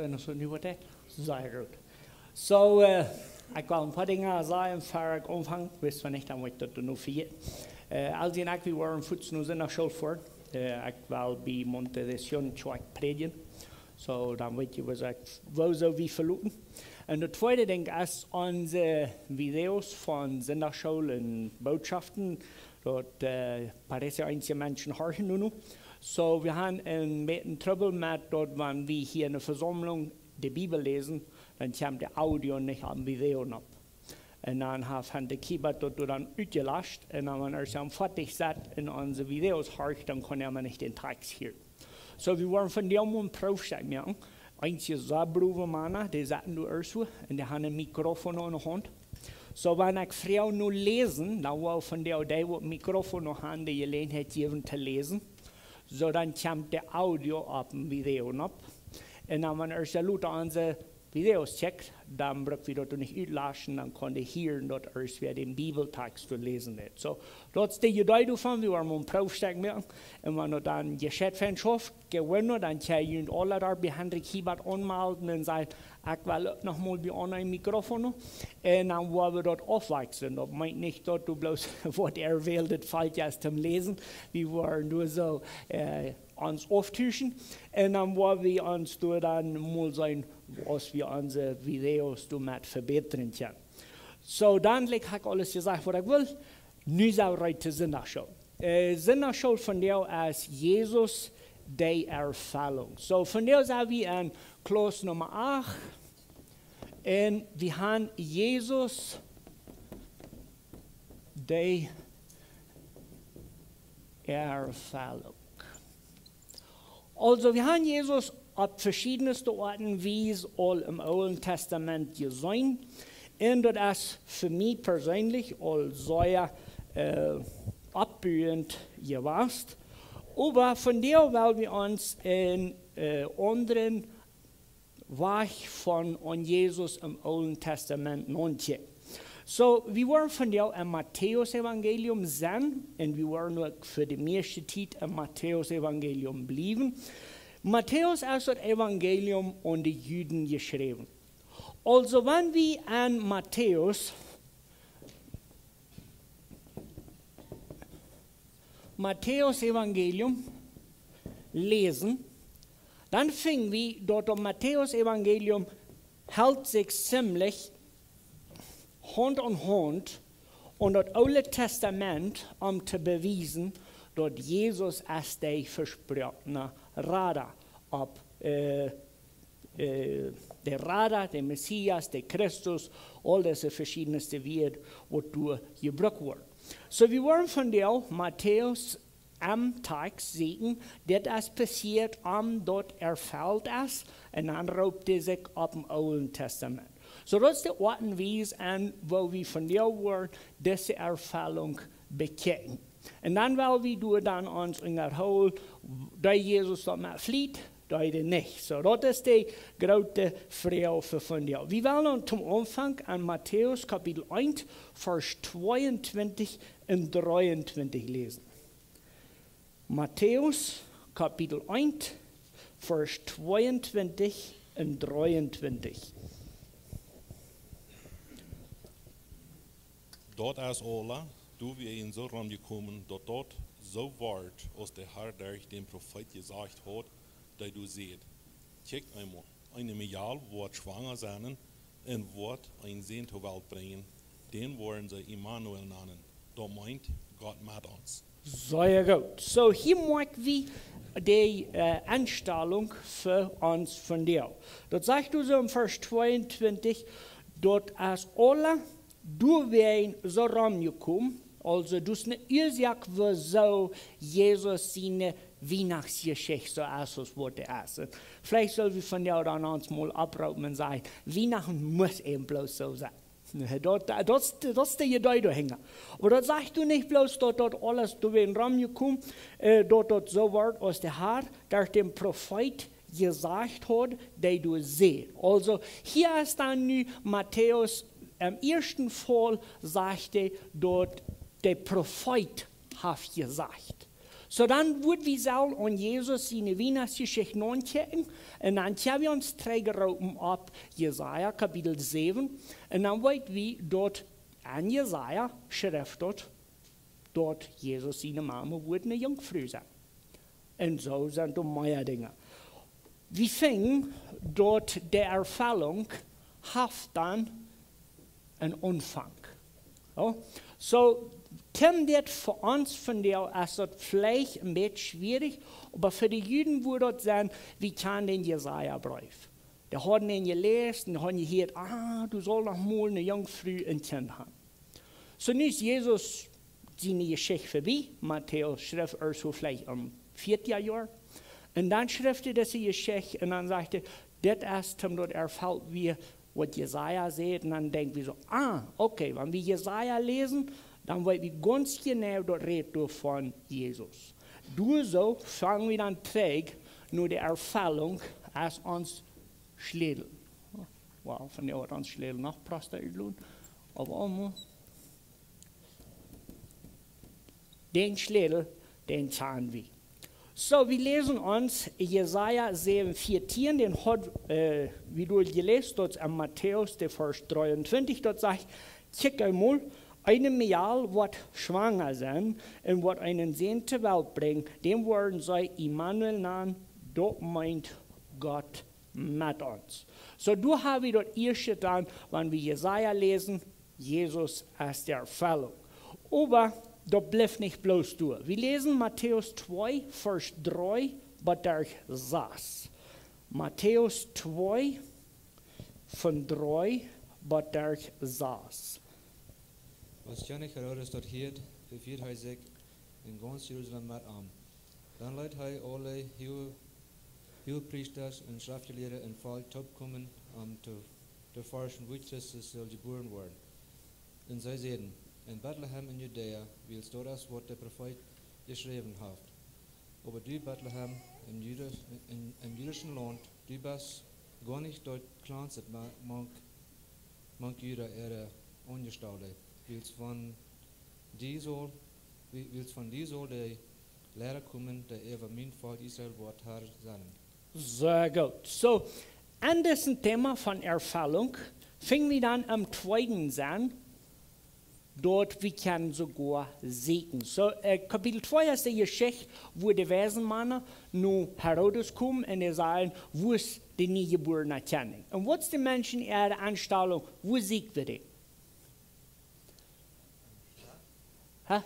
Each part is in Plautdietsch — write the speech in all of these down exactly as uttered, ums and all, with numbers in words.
En es nu waut? Sea goot. So, eh, ekj well een poa Dinja sajen, ver ekj aunfang, wist wie nich, dan woat daut nu vejäten. Eh, Elsie un ekj, wie wieren fuaz no Sindachschool foaren. Eh, ekj well bie Monte de Sion Kjoakj prädjen. So, dan weet jie, woo ekj, woo soo wie veloten. Un daut tweede Dinkj es onse Videos von Sindachschool un Bootschoften. Daut, eh, parece eenje Menschen horchen nu noch. So, wie haben een bät Trubbel met daut, wan wie hia enne Vesaumlunk de Bibel läsen, dan kjemt de Audio nich aum Video nopp. Un dan haft Hante Kiebert daut dan utjelascht. Un dan, wan hee dan foadich es un onse Videos horcht, dan kaun hee mau nich dän Tekst hieren. So, wie woaren vondoag mol een Proowstekj moaken. Eenje sea brave Mana, dee saten doa ieescht wua, un dee haben een Mikrofon aun de Haunt. So, wan ekj froag no läsen, dan woa wie vondoag dee waut Mikrofon noch haben, de Jeläajenheit jäwen to läsen. So, dan kjemt de Audio opp een Video nopp. Un dan, wan hee dan lota onse Videos checkt, dan bruck wie daut nich utlaschen, dan kaun hee hieren daut hee wada dän Bibeltekst to läsen haft. So, daut es de Idee doavon, wie woaren een Proowstekj moaken. Un wan daut dan jescheit von schauft, gewonnen, dan kjenn jie junt aula doa bie Hante Kiebert aunmelden un sajen, ekj well uk noch mol bie aun een Mikrofon. Un dan woa wie daut aufwakjslen. Daut meent nich daut du bloos waut erwählt, daut fält je aus toom läsen. Wie woaren doa soo, eh, ons auftuschen. Un dan woa wie ons doa dan mol seenen, aus wie onse Videos doamet vebätren kjennen. So, dan, like, hab ekj aules jesajcht waut ekj well. Nu sent wie reed to Sindachschool. Eh, Sindachschool vondoag es Jesus de Erfellung. So, vondoag sent wie en Klauss Numma acht. Un wie haben Jesus de Erfellung. Aulsoo, wie haben Jesus opp veschiedne Oaten un Wiesen aul em Oolen Tastament jeseenen. Un daut es fa mie perseenlich aul sea, eh, oppbuent jewast. Oba vondoag well wie ons een, eh, aundren Wajch von aun Jesus em Oolen Tastament nontje. So, wie woaren vondoag em Matäus Evangelium sennen, un wie woaren uk fa de mieeschte Tiet em Matäus Evangelium bliewen. Matäus es daut Evangelium aun de Juden jeschräwen. Aulsoo, wan wie aun Matäus Matäus Evangelium läsen, dan finj wie daut daut Matäus Evangelium helt sikj ziemlich Haunt aun Haunt aun daut Oole Tastament, om to bewiesen daut Jesus es de vesproakne Rada opp, eh, eh, de Rada, de Messias, de Christus, aul dise veschiedne Wieed waut doa jebrukt woaren. So, wie woaren vondoag Matäus em Tekst seenen, dit es passieet, om daut erfelt es, un dan roopt hee sikj opp em Oolen Tastament. So, daut es de Oat un Wies, aun woo wie vondoag woaren dise Erfellung bekjikjen. Un dan well wie doa dan ons unjahoolen, deed Jesus daut met Fliet, deed hee nich. So, daut es de groote Froag fa vondoag. Wie wellen dan toom Aunfank aun Matäus Kapitel eent, Varsch tweeuntwintich un dreeuntwintich läsen. Matäus Kapitel eent, Varsch tweeuntwintich un dreeuntwintich. Daut es aula doawäajen soo romjekomen, daut daut soo wort, aus de Har derch dän Profeet jesajcht haud, dee doa säd: Kjikjt eemol, eene Mejal woat schwanga sennen un woat eenen Sän to Welt brinjen. Dän woaren see Immanuel nanen. Daut meent: Gott met ons. Sea goot. So, hia moak wie de, eh, Enstalunk fa ons vondoag. Daut sajcht doa soo em Varsch tweeuntwintich, daut es aula doawäajen soo romjekomen, aulsoo daut es eene Uasoak, wuarom Jesus siene Wienachtsjeschicht soo es aus waut dee es. Veleicht sell wie vondoag dan ons mol opproopen un sajen, Wienachten mott eefach bloos soo sennen. Daut, daut, daut es de Idee doahinja. Oba daut sajcht doa nich bloos daut daut aules doawäajen romjekomen, eh, daut daut soo wort, aus de Har derch dän Profeet jesajcht haud, dee doa säd. Aulsoo, hia es dan nu Matäus, em ieeschten Faul sajcht hee daut de Profeet haft jesajcht. So dan wudd wie sellen aun Jesus siene Wienachtsjeschicht nochecken un dan kjenn wie ons trigj roopen opp Jesaja Kapitel säwen un dan weet wie daut en Jesaja schrift daut, daut Jesus siene Mame wudd ne Junkfru sennen. Un soo sent doa mea Dinja. Wie finjen daut de Erfellunk haft dan een Aunfank. Jo? So, Tim, dit fa ons vondoag es daut veleicht een bät schwierich, oba fa de Juden wudd daut sennen, wie kjanen dän Jesaja-Breef. Dee hauden dän jeläst un hauden jehieet, ah, doa saul noch mol ne Junkfru een Kjint han. So nu es Jesus siene Jeschicht verbie, Matäus schrift ea soo veleicht em vieetieen Joa. Un dan schrift hee dise Jeschicht un dan sajcht hee, dit es, om daut erfelt wia, waut Jesaja sajcht. Un dan denkj wie soo, ah, okay, wan wie Jesaja läsen, dan weet wie gaunz jeneiw, daut rät doa von Jesus. Doa soo fang wie dan trigj no de Erfellunk aus ons Schlätel. Wow, von de Oat ons Schlätel noch Prosta utloten. Oba emma dän Schlätel, dän kjanen wie. So, wie läsen ons Jesaja säwen vieetieen, dän haud, äh, wie doa jeläst, daut es en Matäus, de Varsch dreeuntwintich, daut sajcht, kjikj emol, eene Mejal woat schwanga sennen un woat eenen Sän to Welt brinjen, dän woaren see Immanuel nanen, daut meent Gott met ons. So, doa ha wie daut ieeschte dan, wan wie Jesaja läsen, Jesus es de Erfellunk. Oba daut blift nich bloos doa. Wie läsen Matäus twee, Varsch dree bat derch sas. Matäus twee, von dree bat derch sas. Aus Kjennich Herodes daut hieed, vefieed hee sikj un gaunz Jerusalem met am. Dan leet hee aule Huage, Huagepriesta un Schreftjelieede un Volkj toopkomen, om to, to forschen, wua Christus sull jebuaren woaren. Un see säden: En Betlehem en Judäa, wiels daut es, waut de Profeet jeschräwen haft. Oba du, Betlehem, em Juda-, em, em judischen Launt, du best goanich daut kjlanste ma-, mank, mank Juda äare Aunjestalde, wiels von die saul, wie-, wiels von die saul de Liera komen, dee äwa mien Volkj Israel woat Harr sennen. Sea goot. So, aun disen Thema von Erfellunk finj wie dan aum tweeden aun, daut wie kjennen soogoa sieekjen. So, äh, Kapitel twee es de Jeschicht, wua de weise Mana no Herodes komen un dee sajen, wua es de niejebuarna Kjennich? Un waut es de Menschen äare Enstalunk? Wua sieekj wie dän? Hä?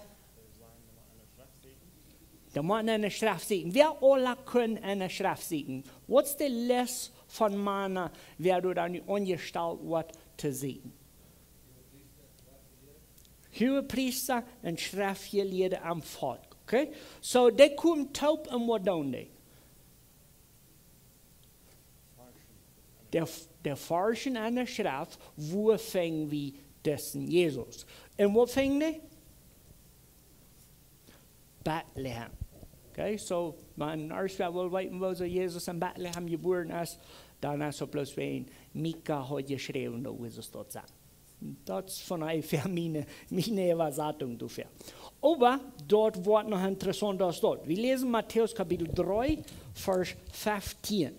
Dee motten enne Schreft sieekjen. Wäa aula kaun enne Schreft sieekjen? Waut es de List von Mana, wäa doa dan nu aunjestalt woat to sieekjen? Huagepriesta un Schreftjelieede aum Volkj. Okay? So, dee komen toop un waut doonen dee? Dee, dee forschen enne Schreft, wua finj wie disen Jesus? Un wua finj dee? Betlehem. Okay, so, wan eena well weeten, woo soo Jesus en Betlehem jebuaren es, dan es daut bloos wäajen Mika haud jeschräwen, daut Jesus doa sach. Daut es von onjefäa miene, miene Äwasatunk doafäa. Oba daut woat noch interessaunta aus daut. Wie läsen Matäus Kapitel dree, Varsch feftieen.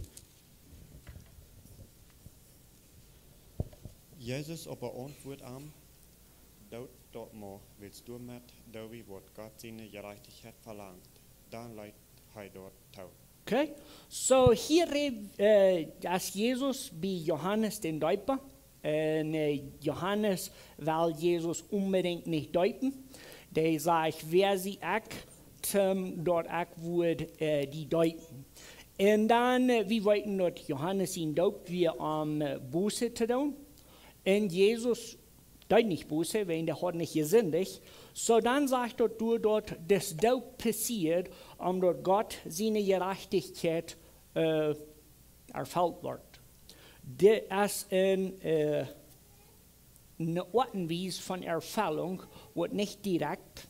Jesus oba auntwuad am: Doot daut mau, wiels doamet doo wie, waut Gott siene Jerajchtichkjeit velangt. Dan leet hee daut too. Okay, so hia rät, äh, es Jesus bie Johanes dän Deepa. Un, äh, Johanes well Jesus onbedinjt nich deepen. Dee sajcht: Wäa sie ekj, ähm, daut ekj wudd, äh, die deepen? Un dan, äh, wie weeten daut Johanes sien Doop wia om, äh, Buße to doonen. Un Jesus deed nich Buße, wäajen dee haud nich jesindicht. So dan sajcht daut doa, daut dis Doop passieed, om daut Gott siene Jerajchtichkjeit, äh, erfelt woat. Dit es een, äh, eene Oat un Wies von Erfellunk, waut nich direkt,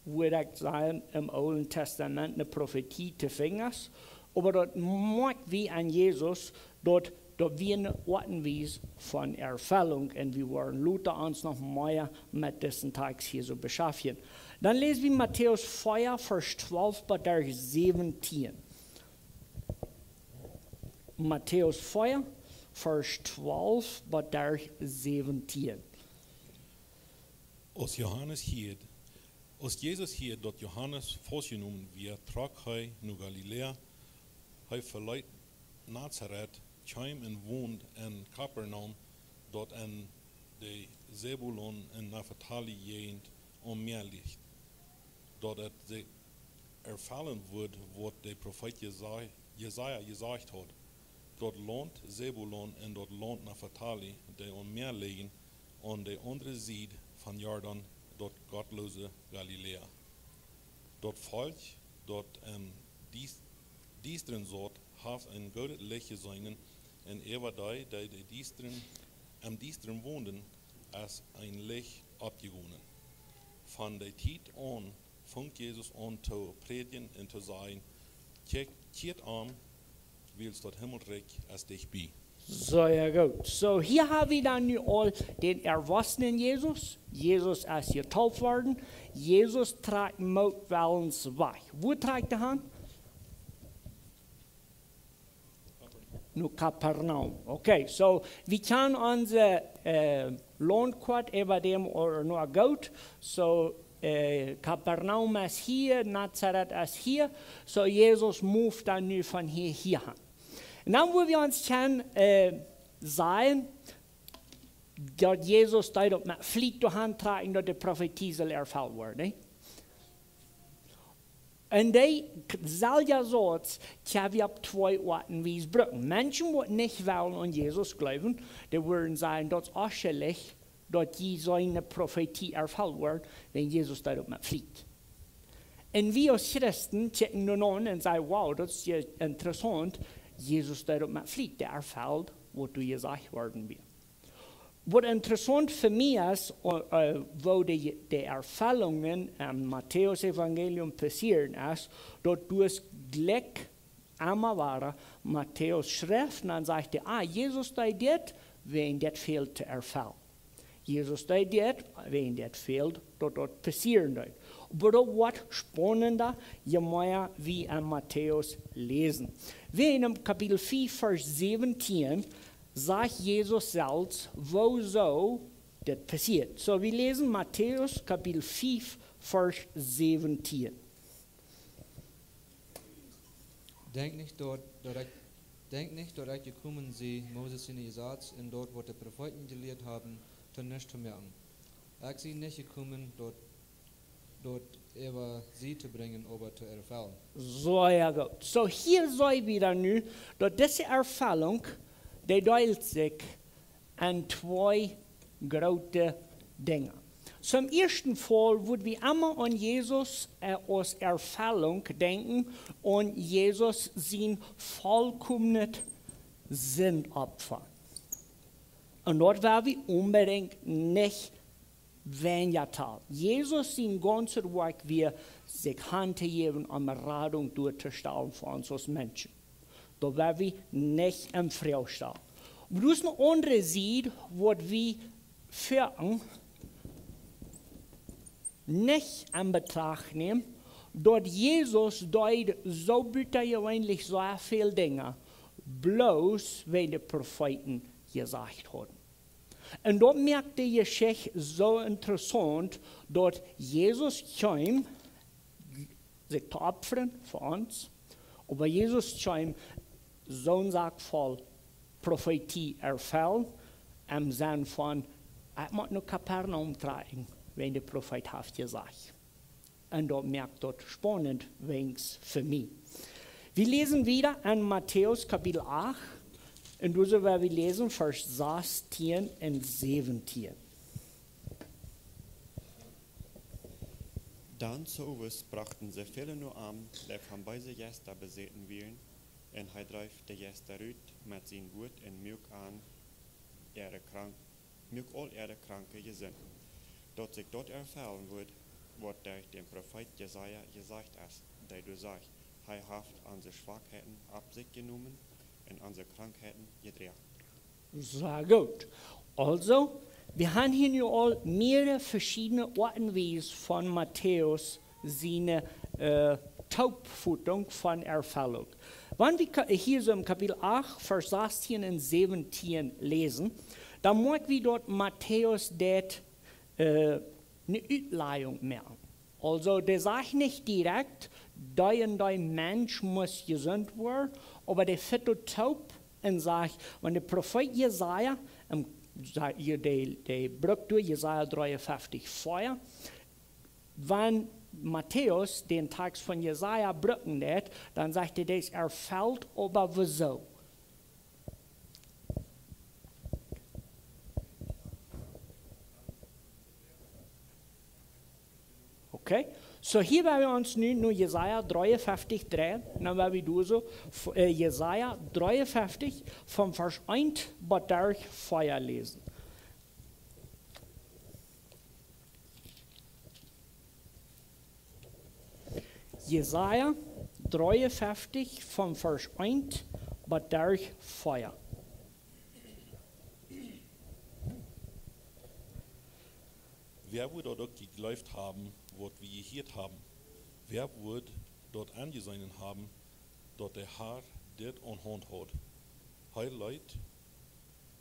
wudd ekj sajen, em Oolen Testament eene Profetie to finjen es, oba daut moakj wie aun Jesus, daut Daut wia eene Oat un Wies von Erfellunk, un wie woaren lota ons noch mea met disen Tekst hia soo beschaftjen. Dan läs wie Matäus vea, Varsch twalf bat säwentieen. Matäus vea, Varsch twalf bat säwentieen. Aus Johanes hieed, aus Jesus hieed, daut Johanes faustjenomen wia, trock hee no Galiläa. Hee veleet Nazaret, kjeem un wond en Kapernaum, daut en de Sebulon un Naftali Jäajent aum Mäa licht, daut et sikj erfellen wudd, waut de Profeet Jesa-, Jesaja jesajcht haud: Daut Launt Sebulon un daut Launt Naftali, dee aum Mäa lijen, aun de aundre Sied von Jordan, daut gottloose Galiläa. Daut Volkj, daut em Dies-, Diestren saut, haft een goodet Licht jeseenen, un äwa dee, dee de Diestren, em Diestren wonden, es een Licht oppjegonen. Von dee Tiet aun funk Jesus aun to prädjen un to sajen: Kjikjt, kjieet om, wiels daut Himmelrikj es dicht bie. Sea goot. Soo, hia hab wie dan nu aul dän erwossenen Jesus. Jesus es jedeept worden. Jesus trakjt mootwellens wajch. Wua trakjt hee han? No Kapernaum. Okay, soo, wie kjanen onse, äh, Launtkoat äwa däm, ooda no goot. Soo, äh, Kapernaum es hia, Nazaret es hia. Soo, Jesus moved dan nu von hia, hia han. Un dan, wua wie ons kjennen, äh, sajen, daut Jesus deed uk met Fliet doahan trakjen, daut de Profeetie sull erfelt woaren, nä? Un dee selwja Sauz kjenn wie opp twee Oat un Wies brucken. Menschen, waut nich wellen aun Jesus jleewen, dee wudden sajen, daut es uk jelikj, daut dee siene Profeetie erfelt woat, wan Jesus deed uk met Fliet. Un wie aus Christen kjikjen dan aun un sajen: Wow, daut es je interessaunt. Jesus deed uk met Fliet, dee erfelt, waut doa jesajcht worden wia. Waut interessaunt fa mie es, äh, äh, woo de, de Erfellungen em Matäus Evangelium passieren es, daut du hast jlikj emma wada Matäus schrift, un dan sajcht hee: Ah, Jesus deed dit, wiels dit fält to erfellen. Jesus deed dit, wiels dit fält, daut daut passieren deed. Oba daut woat spaunenda, je mea wie en Matäus läsen. Wie en Kapitel fief, Varsch säwentieen, sajcht Jesus selfst, woosoo dit passieet. Soo, wie läsen Matäus Kapitel fief, Varsch säwentieen. Denkjt nich daut, daut ekj, denkjt nich daut ekj jekomen sie, Moses sien Jesaz un daut, waut de Profeeten jelieet haben, to nuscht to moaken. Ekj sie nich jekomen, daut, daut äwa sie to brinjen, oba to erfellen. Sea goot. Soo, hia seenen wie dan nu, daut dise Erfellunk, dee deelt sikj en twee groote Dinja. Toom ieeschten Faul wudd wie emma aun Jesus, äh, aus Erfellunk denkjen, aun Jesus sien volkomenet Sindopfa. Un daut woa wie onbedinjt nich weinja talen. Jesus sien gaunzet Woakj wia, sikj hantojäwen om Radunk doatostalen fa ons aus Menschen. Daut woa wie nich en Froag stalen. Oba doa es eene aundre Sied, waut wie foaken nich en Betracht nämen, daut Jesus deed soo butajeweenlich soo väl Dinja, bloos wiels de Profeeten jesajcht hauden. Un daut moakt de Jeschicht soo interessaunt, daut Jesus kjeem, sikj to opfren fa ons, oba Jesus kjeem soon Sak voll Profeetie erfellen, em Senn von: Ekj mott no Kapernaum trakjen, wiels de Profeet haft jesajcht. Un daut moakt daut spaunend, weens fa mie. Wie läsen wieda en Matäus Kapitel acht, un doa woa wie läsen Varsch sastieen un säwentieen. Dan sowes brochten see väle no am, dee von beese Jeista besäten wieren, un hee dreef de Jeista rut met sien Wuat un muak an äare krank, muak aul äare Kranke jesunt. Daut sikj daut erfellen wudd, waut derch dän Profeet Jesaja jesajcht es, dee doa sajcht: Hee haft onse Schwakheiten opp sikj jenomen En onse Krankheiten jedroagen. Sea goot. Aulsoo, wie haben hia nu aul mearere veschiedne Oaten un Wiesen von Matäus siene, äh, Toopfotunk von Erfellunk. Wan wie ka-, hia soo em Kapitel acht, Varsch sastieen un säwentieen läsen, dan moakj wie daut Matäus daut, äh, ne Utlajunk moakt. Aulsoo, dee sajcht nich direkt, dee un dee Mensch mott jesunt woaren, oba dee fieet daut toop un sajcht, wan de Profeet Jesaja, em, sa-, hia dee, dee brukt doa Jesaja dreeunfeftich vea, wan Matäus dän Tekst von Jesaja brucken deed, dan sajcht hee, daut es erfelt, oba wuarom? Okay, soo hia woa wie ons nu no Jesaja dreeunfeftich dreien, dan woa wie doa soo, f-, äh, Jesaja dreeunfeftich von Varsch eent bat vea läsen. Jesaja dreeunfeftich von Varsch eent bat vea. Wäa wudd daut uk jejleeft haben, waut wie jehieet haben? Wäa wudd daut enjeseenen haben, daut de Har dit aun Haunt haud? Hee leet,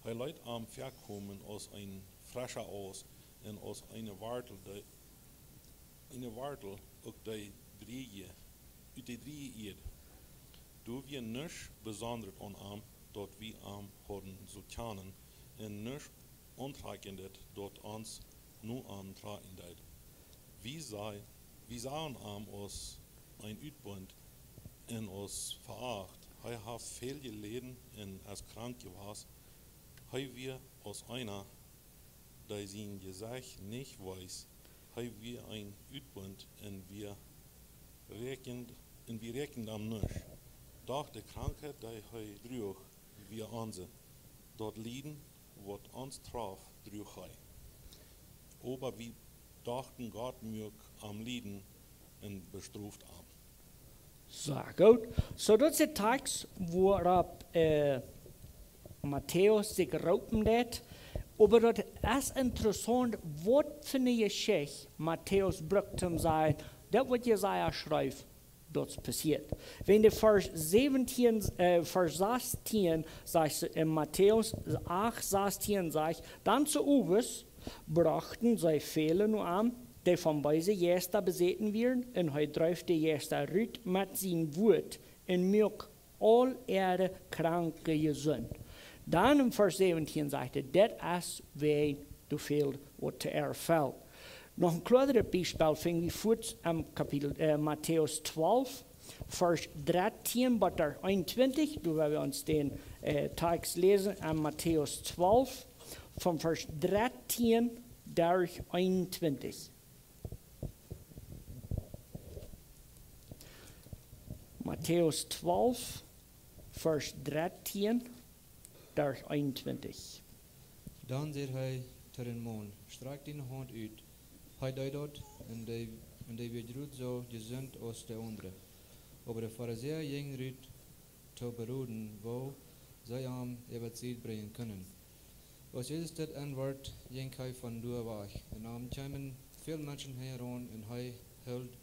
hee leet am väakomen aus een frescha Aust un aus eene Wartel, dee, eene Wartel uk dee drieeje, ut dee drieeje Ieed. Doa wia nuscht besondret aun am, daut wie am hauden soo kjanen, un nuscht auntrakjendet, daut ons no am trakjen deed. Wie sa-, wie sagen am aus een Utbunt un aus veacht. Hee haft väl jeläden un es krank jewast. Hee wia aus eena, dee sien Jesecht nich wees. Hee wia een Utbunt un wia räakjend, un wie räakjenden am nuscht. Doch de Krankheit, dee hee druach, wia onse. Daut Lieden, waut ons trof, druach hee. Oba wie dochten, Gott muak am lieden un bestroft am. Sea goot. Soo, daut es de Tekst, wuaropp, äh, Matäus sikj roopen deed. Oba daut es interessaunt, waut fa eene Jeschicht Matäus brukt, om to sajen, daut waut Jesaja schrift, daut passieet. Wan de Varsch säwentieen, äh, Varsch sastieen, sajcht see en Matäus acht sastieen, sajcht: Dan zeowes brochten see väle no am, dee von beese Jeista besäten wieren, un hee dreef de Jeista rut met sien Wuat un muak aul äare Kranke jesunt. Dan en Varsch säwentieen sajcht hee, daut es wäajen doa väl waut to erfellen. Noch een kjlienet Biespel finj wie foats em Kapitel, äh, Matäus twalf, Varsch dartieen bat eenuntwintich. Doa woa wie ons dän, äh, Tekst läsen en Matäus twalf, von Varsch dartieen bat eenuntwintich. Matäus twalf, Varsch dartieen bat eenuntwintich. Dan säd hee to dän Maun: Strakj diene Haunt ut. Hee deed daut, un dee, un dee wort soo jesunt aus de aundre. Oba de Farisäa jinjen rut to beroden, woo see am äwa de Sied brinjen kunnen. Aus Jesus dit enwort, jinkj hee von doa wajch, un am kjeemen väl Menschen hinjaraun, un hee heeld,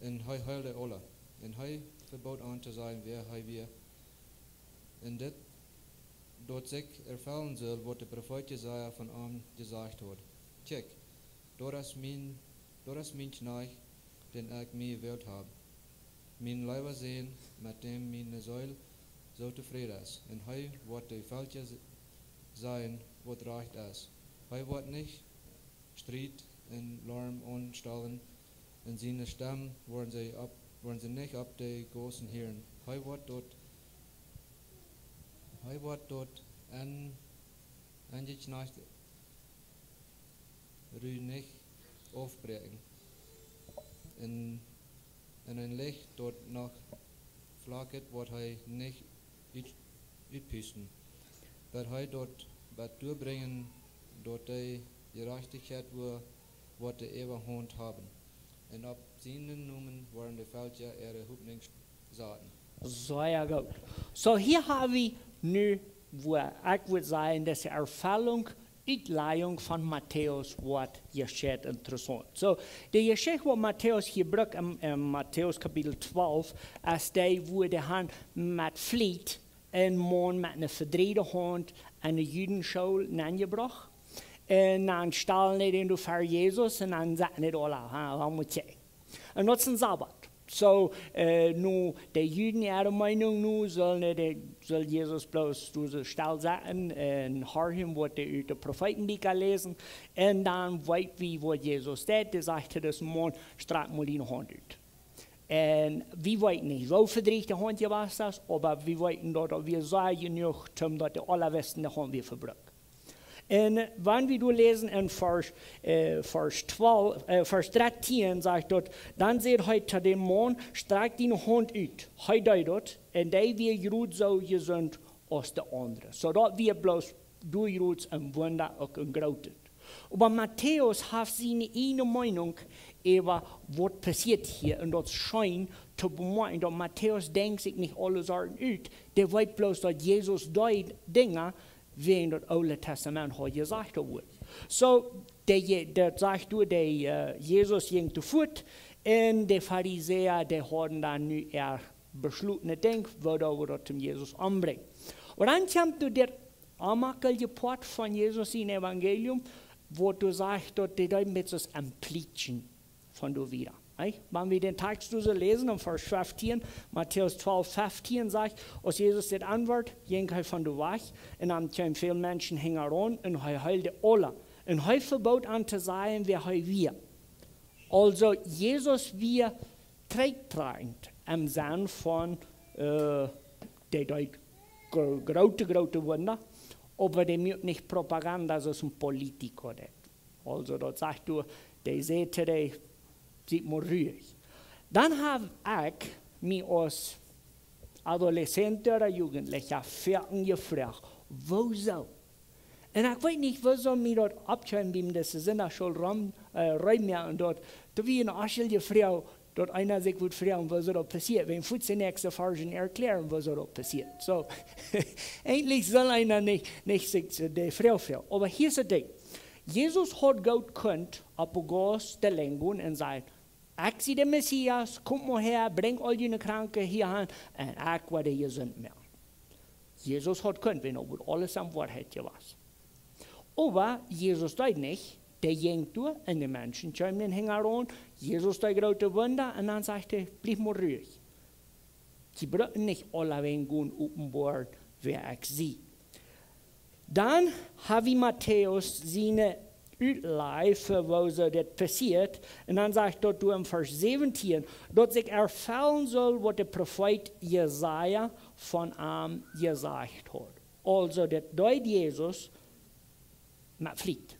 un hee heeld aule. Un hee vebood an to sajen, wäa hee wia, un dit, daut sikj erfellen sull, waut de Profeet Jesaja von am jesajcht haud: Kjikj, daut es mien, daut es mien Kjnajcht, dän ekj mie jewält hab, mien leewa Sän, met däm miene Seel soo tofräd es. Un hee woat de Velkja s-, sajen, waut rajcht es. Hee woat nich Striet un Lorm aunstalen, un siene Stemm woaren see opp, woaren see nich opp de Gaussen hieren. Hee woat daut, hee woat daut en, enjekjnajchte Ru nich aufbräakjen. Un, un een Licht, daut noch flakjat, woat hee nich ut-, utpusten, bat hee daut, bat doabrinjen, daut de Jerajchtichkjeit woa-, woat de Äwahaunt haben. Un opp sienen Nomen woaren de Velkja äare Hopninj saten. Sea goot. So, hia hab wie nu, woo ekj wudd sajen, dise Erfellunk, Utlajunk von Matäus woat hia sea interessaunt. So, de Jeschicht, waut Matäus hia brukt en, en Matäus Kapitel twalf, es dee, woo dee han met Fliet een Maun met eene vedreide Haunt enne Judenschool nenjebrocht. Un dan stalen dee dän ver Jesus un dan sajen dee aula, ha, waut mott ekj? Un daut es een Sabbat. So, äh, nu, de Juden äare Meinunk nu, sellen dee, sull Jesus bloos doa soo stell sitten un horchen, waut dee ut de Profeetenbieekja läsen. Un dan weet wie, waut Jesus deed. Dee sajcht to disen Maun: "Strakj mol diene Haunt ut." Un wie weeten nich, woo vedreid de Haunt jewast es, oba wie weeten daut, daut wia sea jenuach, om daut de aula wisten, de Haunt wia vebrukt. Un, äh, wan wie doa läsen en Varsch, äh, Varsch twalf, äh, Varsch dartieen, sajcht daut: "Dan säd hee to dän Maun: Strakj diene Haunt ut." Hee deed daut, un dee wia jrod soo jesunt aus de aundre. So daut wia bloos doa jrod een Wunda, uk een grootet. Oba Matäus haft siene ieejne Meinunk äwa waut passieet hia, un daut es scheen to bemoakjen, daut Matäus denkjt sikj nich aule Sachen ut, dee weet bloos, daut Jesus deed Dinja, wäajen daut Oole Testament haud jesajcht, daut wudd. So, dee, daut sajcht doa, dee, äh, Jesus jinkj to Foot, un de Farisäa, dee hauden dan nu äa beschlotnet Dinkj, woo daut wie daut dem Jesus ombrinjen. Un dan kjemt doa dit onjemakjelje Poat von Jesus sien Evangelium, waut doa sajcht, daut dee doa met ons aum Plietschen von doa wieren. Nä? Wan wie dän Tekjst doa soo läsen, en Varsch feftieen, Matäus twalf feftieen sajcht: "Aus Jesus dit auntwuad, jinkj hee von doa wajch, un am kjeemen väl Menschen hinjaraun, un hee heeld aula. Un hee vebood an to sajen, wäa hee wia." Aulsoo, Jesus wia trigjtrakjent em Senn von, äh, dee deed gro-, groote, groote Wunda, oba dee muak nich Propaganda, soo aus een Politiker deed. Aulsoo, daut sajcht doa, dee säd to dee: "Siet mol ruich." Dan hab ekj mie aus Adolescent ooda Jugendlicha foaken jefroacht: "Wuarom?" Un ekj weet nich, wuarom mie daut oppkjeem, biem dise Sindachschool rom, äh, rein mea un daut, doa wia eene Aschel jefroacht, daut eena sikj wudd froagen, wuarom daut passieet, wan fuaz de näakjste Varsch erkjläaren, wuarom daut passieet. So, eejentlich saul eena nich, nich sikj de Froag froagen. Oba hia es daut Dinkj. Jesus haud goot kunt opp de Gauss delenj gonen un sajen: "Ekj sie de Messias, komt mol häa, brinjt aul june Kranke hia han, un ekj woa dee jesunt moaken." Jesus haud kunt, wan daut aules aun Woarheit jewast. Oba Jesus deed nich, dee jinkj doa un de Menschen kjeemen am hinjaraun. Jesus deed groote Wunda un dan sajcht hee: "Bliew mol ruich. Jie brucken nich aulawäajen gonen openboaren, wäa ekj sie." Dan hab wie Matäus siene Utlaj fa woo soo dit passieet. Un dan sajcht daut doa en Varsch säwentieen, daut sikj erfellen sull, waut de Profeet Jesaja von am jesajcht haud. Aulsoo, daut deed Jesus met Fliet,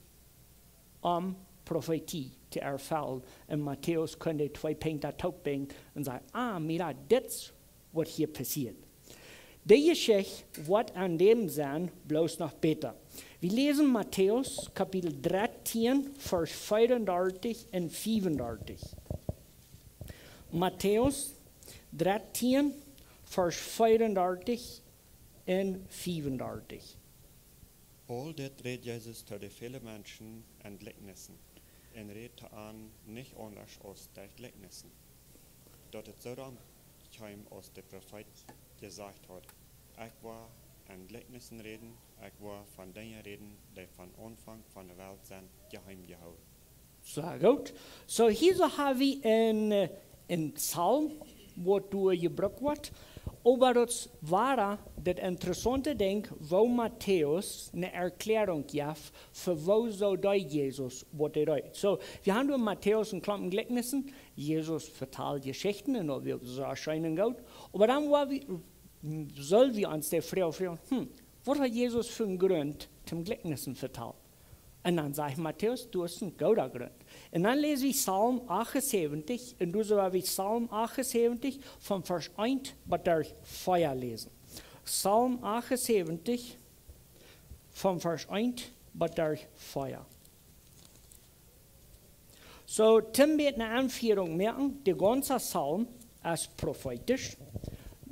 om Profetie to erfellen. Un Matäus kunn dee twee Punkten toopbinjen un säd: "Ah, mira, dit es waut hia passieet." De Jeschicht woat en däm Senn bloos noch bäta. Wie läsen Matäus Kapitel dartieen, Varsch veeaundartich un fiefundartich. Matäus dartieen, Varsch veeaundartich un fiefundartich. Aul dit räd Jesus to de väle Menschen en Jlikjnissen, un räd to an nich aundasch aus derch Jlikjnissen, daut et soo dan kjeem, aus de Profeet jesajcht haud: "Ekj woa en Jlikjnissen räden, ekj woa von Dinja räden, dee von Aunfank von de Welt sent jeheem jehoolen." Sea goot. So, hia soo hab wie een, äh, een Psalm, waut doa jebrukt woat. Oba daut es wada daut interessaunte Dinkj, woo Matäus eene Erkjläarunk jeft fa woo soo deed Jesus waut hee deed. So, wie haben doa en Matäus een Klompen Jlikjnissen, Jesus vetald Jeschichten un daut wia sea scheen un goot. Oba dan woa wie, sull wie ons de Froag froagen: "Hm, waut haud Jesus fa een Grunt toom Jlikjnissen vetalen?" Un dan sajcht Matäus, daut es een gooda Grunt. Un dan läs wie Psalm achtunsäwentich, un doa sell wie Psalm achtunsäwentich von Varsch eent bat derch vea läsen. Psalm achtunsäwentich von Varsch eent bat derch vea. So, toom bät eene Aunfierunk moaken, de gaunze Psalm es profeetisch.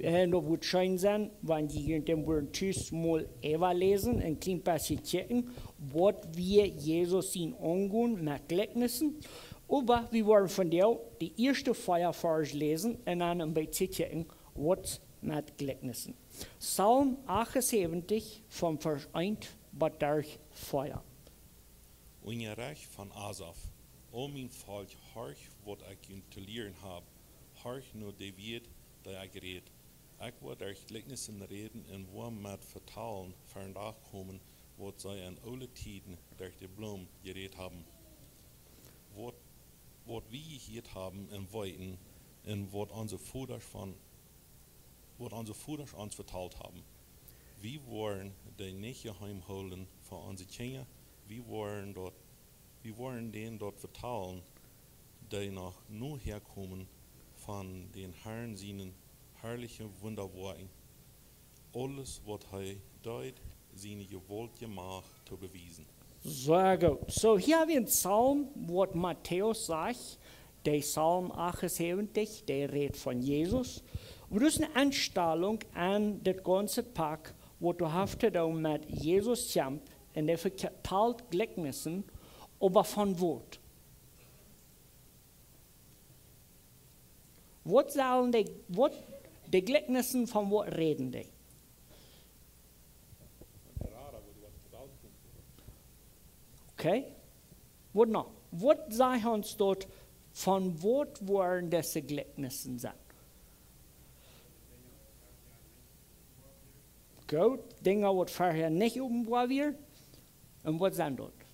Un daut wudd scheen sennen, wan jie junt dän Wort tus mol äwaläsen un kjlien bät kjikjen, waut wia Jesus sien Omgonen met Jlikjnissen. Oba wie woaren vondoag de ieeschte vea Varsch läsen un dan een bät kjikjen, waut met Jlikjnissen. Psalm acht un säwentich, von Varsch eent bat vea. Unjarecht von Asaf. O mien Volkj, horcht, waut ekj junt to lieren hab, horcht no de Wieed, dee ekj räd. Ekj woa derch Jlikjnissen räden un woa met Vetalen vondoag komen, waut see en oole Tieden derch de Bloomen jerät haben. Waut, waut wie jehieet haben un weeten, un waut onse Vodasch von, waut onse Vodasch ons vetalt haben. Wie woaren dee nich jeheem hoolen fa onse Kjinja, wie woaren daut, wie woaren dän daut vetalen, dee noch nohäa komen, von dän Harn sienen harlichen Wundawoakjen, aules, waut hee deed, siene jewaultje Macht to bewiesen. Sea goot. So, hia hab wie een Psalm, waut Matäus sajcht, de Psalm acht un säwentich, dee rät von Jesus. Oba daut es eene Enstalunk aun dit gaunze Pak, waut doa haft to doonen met Jesus kjemt un dee vetalt Jlikjnissen, oba von waut? Waut sellen de, waut, de Jlikjnissen, von waut räden dee? Okay. Waut noch? Waut sajcht ons daut, von waut woaren dise Jlikjnissen sennen? Goot, Dinja, waut verhäa nich openboa wieren. Un waut sent daut?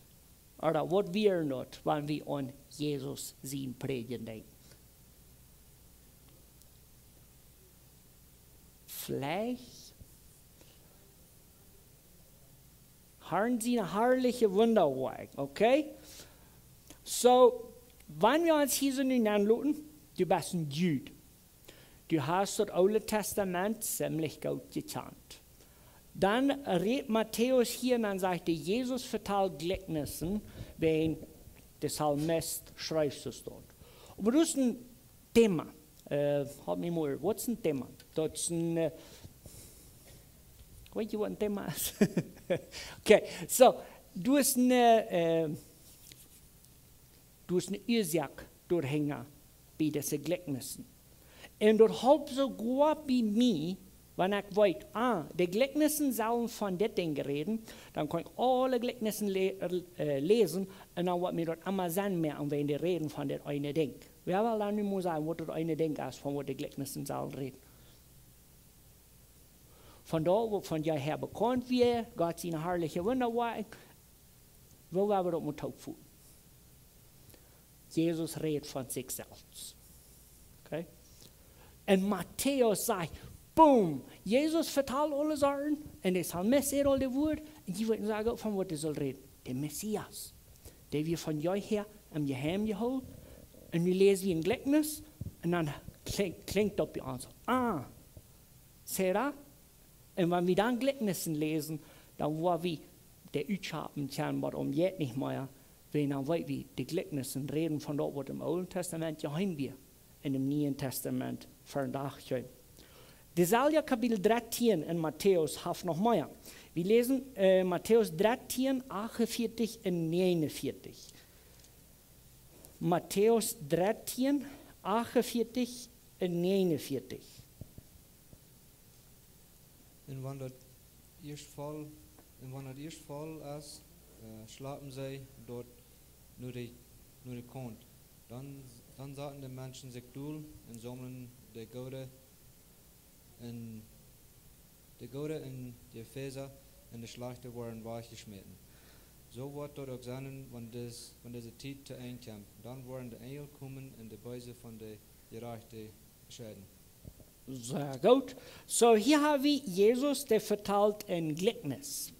Ooda waut wieren daut, wan wie aun Jesus sien Prädjen denkjen? Veleicht Harn siene harliche Wundawoakjen, okay? So, wan wie ons hia soo nu aunloten, du best een Jud. Du hast daut Oole Tastament ziemlich goot jekjant. Dan rät Matäus hia un dan sajcht hee, Jesus vetalt Jlikjnissen, wäajen de Psalmist schrift soo daut. Oba daut es een Thema. Äh, help me more. Waut es een Thema? Daut es een, äh, weet jie waut een Thema es? Okay, so, daut es een, äh, daut es een Uasoak doahinja bie dise Jlikjnissen. Un daut halpt soogoa bie mie, wan ekj weet, ah, de Jlikjnissen sellen von dit Dinkj räden, dan kaun ekj aule Jlikjnissen lä-, äh, läsen un dan woat mie daut emma Senn moaken, wan dee räden von dit eene Dinkj. Wäa well dan nu mol sajen, waut daut eene Dinkj es, von waut de Jlikjnissen sellen räden? Von doa, waut von junt hia bekaunt wia, Gott siene harliche Wundawoakjen, woo woa wie daut mol toopvoten? Jesus rät von sikj selfst. Okay? Un Matäus sajcht, boom, Jesus vetalt aule Sachen, un de Psalmist sajcht aul de Wieed, un jie weeten soo goot von waut hee saul räden. De Messias. Dee wia von jeehäa em Jeheim jehoolen. Un nu läs wie een Jlikjnis, un dan kjlink-, kjlinjt daut bie ons. Ah, see jie? Un wan wie dan Jlikjnissen läsen, dan woa wie de utschapen kjennen, waut om jeit nich mea, wan dan weet wie, de Jlikjnissen räden von daut, waut em Oolen Tastament jeheem wia, un em Nieen Tastament vondoag kjemt. Daut selwje Kapitel dartieen en Matäus haft noch mea. Wie läsen, äh, Matäus dartieen, achtunvieetich un nieeununvieetich. Matäus dartieen, achtunvieetich un nieeununvieetich. Un wan daut ieescht voll, un wan daut ieescht voll es, äh, schlapen see daut no de, no de Kaunt. Dan, dan saten de Menschen sikj dol un saumlen de goode un de goode un de väse un de schlajchte woaren wajchjeschmäten. Soo woat daut uk sennen, wan dis-, wan dise Tiet to Enj kjemt. Dan woaren de Enjel komen un de Beese von de Jerajchte scheiden. Sea goot. So, hia hab wie Jesus, dee vetalt een Jlikjnis.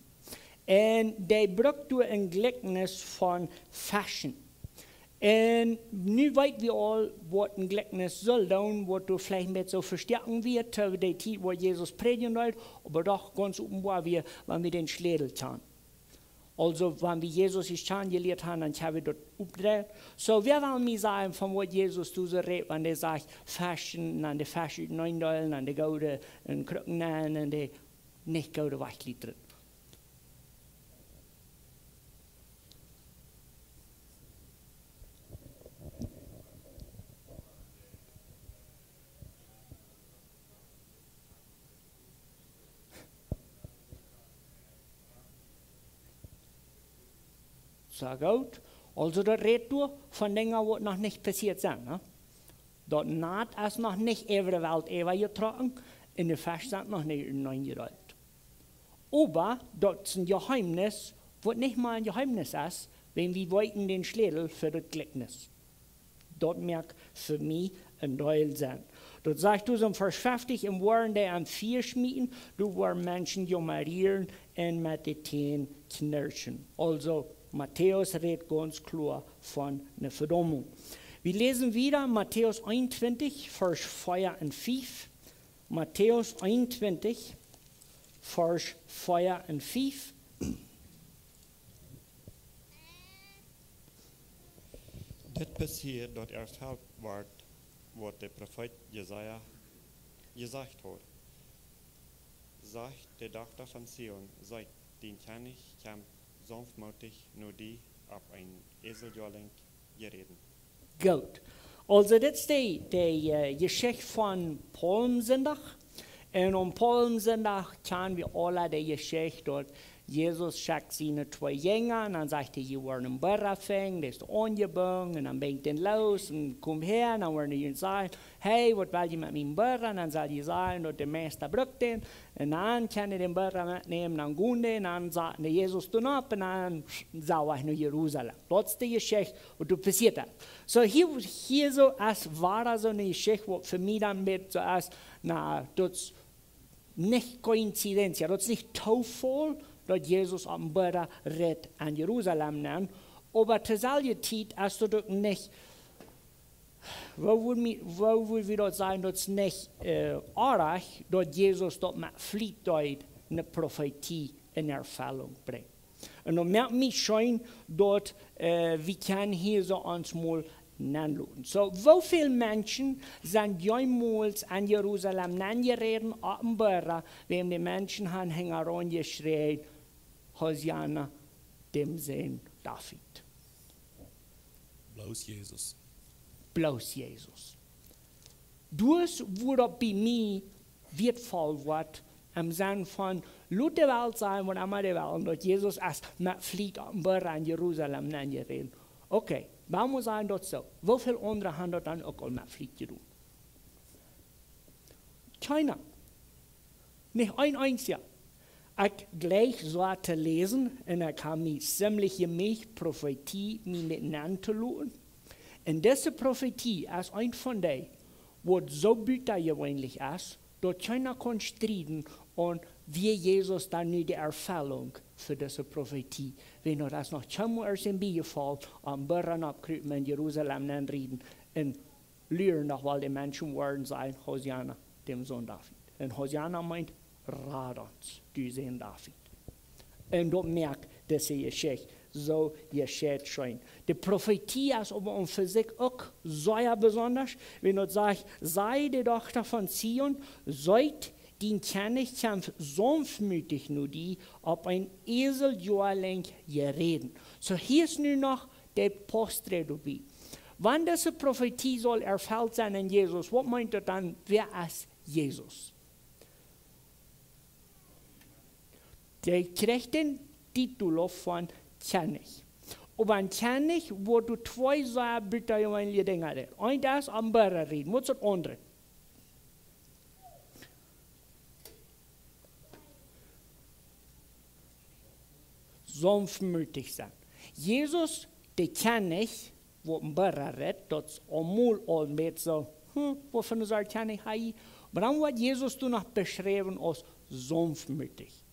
Un dee brukt doa een Jlikjnis von Feschen. Un nu weet wie aul, waut een Jlikjnis saul doonen, waut doa veleicht met soo vestoaken wia, to de Tiet, wua Jesus prädjen deed, oba doch gaunz openboa wia, wan wie dän Schlätel kjanen. Also, wan wie Jesus ieescht kjanen jelieet haben, dan kjenn wie daut oppdreien. Soo, wäa well mie sajen, von waut Jesus doa soo rät, wan hee sajcht, Fesch, un dan de Fesch uteneen deelen, un de goode en Krucken nenn, un de nich goode wajchlieren? Soo goot. Also, daut rät doa von Dinja, waut noch nich passieet sent, ne? Daut Nat es noch nich äwa de Welt äwajetrocken, un de Fesch sent noch nich uteneen jedeelt. Oba daut es een Jeheemnis, waut nich mol een Jeheemnis es, wan wie weeten dän Schlätel fa daut Jlikjnis. Daut moakt fa mie een Deel Senn. Daut sajcht doa en Varsch feftich: "Un woaren dee aum Fia schmieten, doa woaren Menschen jaumren un met de Täne knirschen." Also, Matäus rät gaunz kloa von eene Vedaumunk. Wie läsen wieda Matäus eenuntwintich, Varsch vea un fief. Matäus eenuntwintich, Varsch vea un fief. Dit passieed, daut erfelt wort, waut de Profeet Jesaja jesajcht haud: "Sajcht de Dochta von Zion: Seet, dien Kjennich kjemt saunftmootich no die, opp een Eseljoalenj jeräden." Goot. Also, dit es de, de, äh, Jeschicht von Palmsindach. Un aum Palmsindach kjann wie aula de Jeschicht, daut Jesus schekjt siene twee Jinja, un dan sajcht hee: "Jie woaren een Burra finjen, dee es aunjebungen," un dan brinjt hee dän loos, un: "Komt häa," un dan woaren dee sajen: "Hey, waut well jie met mienen Burra?" Un dan saul jie sajen, daut de Meista brukt dän, un dan kaun hee dän Burra metnämen, dan gonen dee, un dan sat dee Jesus doa opp, un dan sach hee no Jerusalem. Daut es de Jeschicht, waut doa passieet es. Soo, hia, hia soo es wada soo eene Jeschicht, waut fa mie dan met soo es, na, daut es nich Koinzidenz, daut es nich Toofaul, daut Jesus opp een Burra rit no Jerusalem nenn, oba to selwje Tiet es daut uk nich, woo wudd wie, woo wudd wie daut sajen, daut es nich, äh, oajch, daut Jesus daut met Fliet deed, eene Profetie en Erfellunk brinjen. Un daut moakt mie scheen, daut, äh, wie kjennen hia soo ons mol nenloten. Soo, woo väl Menschen sent jemols en Jerusalem nenjeräden opp een Burra, wan de Menschen han hinjaraun jeschräjen: "Hosianna, däm Sän David"? Bloos Jesus. Bloos Jesus. Daut es, woo daut bie mie wieetvoll woat, em Senn von, lot de Welt sajen, waut emma dee wellen, daut Jesus es met Fliet opp een Burra en Jerusalem nenjeräden. Okay, dan mott sennen daut soo. Woo väl aundre han daut dan uk aul met Fliet jedonen? Kjeena. Nich een eensja. Ekj jleich soo to läsen, un ekj hab mie ziemlich jemeacht, Profetie mie nich nenn to loten. Un dise Profetie es eent von dee, waut soo butajeweenlich es, daut kjeena kaun strieden, un wia Jesus dan nu de Erfellunk fa dise Profetie? Wan daut es noch kjeenmol ieescht biejefollen, opp een Burra oppkrupen, en Jerusalem nenrieden, un luren noch, waut de Menschen woaren sajen: "Hosianna, däm Sän David." Un Hosianna meent: "Rad ons, du Sän David." Un daut moakt dise Jeschicht soo jescheit scheen. De Profetie es oba aun fa sikj uk sea besonda, wan daut sajcht: "Saj de Dochta von Zion: Seet, dien Kjennich kjemt saunftmootich no die, opp een Eseljoalenj jeräden." Soo, hia es nu noch de Postre doabie. Wan dise Profetie saul erfelt sennen en Jesus, waut meent daut dan? Wäa es Jesus? Dee kjricht dän Titel von Kjennich. Oba een Kjennich woat doa twee sea butajeweenliche Dinja doonen. Eent es aum Burra rieden. Waut es daut aundre? Saunftmootich sennen. Jesus, de Kjennich, woat aum Burra rieden, daut es aulmol aul een bät soo, hm, waut fa eene Sort Kjennich es hee? Oba dan woat Jesus doa noch beschräwen aus saunftmootich.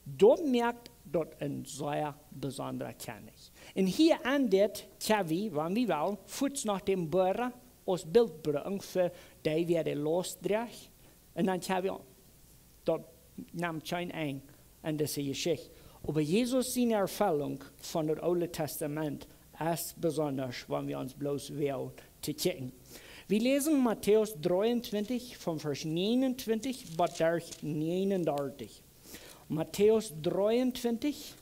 Daut moakt daut een sea besondra Kjennich. Un hia aun dit kjenn wie, wan wie wellen, fuaz no däm Burra aus Bilt brucken fa dee, wäa de Laust droacht. Un dan kjenn wie, daut nemt kjeen Enj aun dise Jeschicht. Oba Jesus siene Erfellunk von daut Oole Testament es besondasch, wan wie ons bloos woagen to kjikjen. Wie läsen Matäus dreeuntwintich von Varsch näajenuntwintich bat derch näajenuntachentich. Matäus dreeuntwintich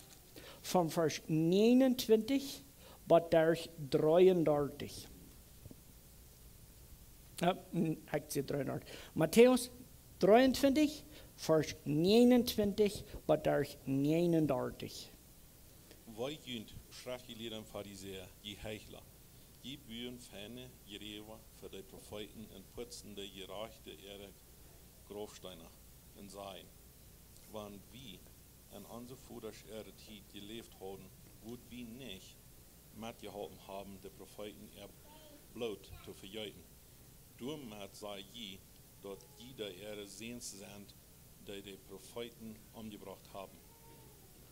von Varsch näajenuntwintich bat derch dreeuntachentich. Äh, n-, ekj sie dreeuntachentich. Matäus dreeuntwintich, Varsch näajenuntwintich bat derch näajenuntachentich. Wee junt, Schreftjelieede un Farisäa, jie Heichla! Jie buen feine Jräwa fa de Profeeten un putsen de Jerajchte äare Graufsteena un sajen: Wan wie en onse Vodasch äare Tiet jeläft hauden, wudd wie nich metjeholpen haben, de Profeeten äa Bloot to vejeeten. Doamet saj jie, daut jie de äare Säns sent, dee de Profeeten omjebrocht haben.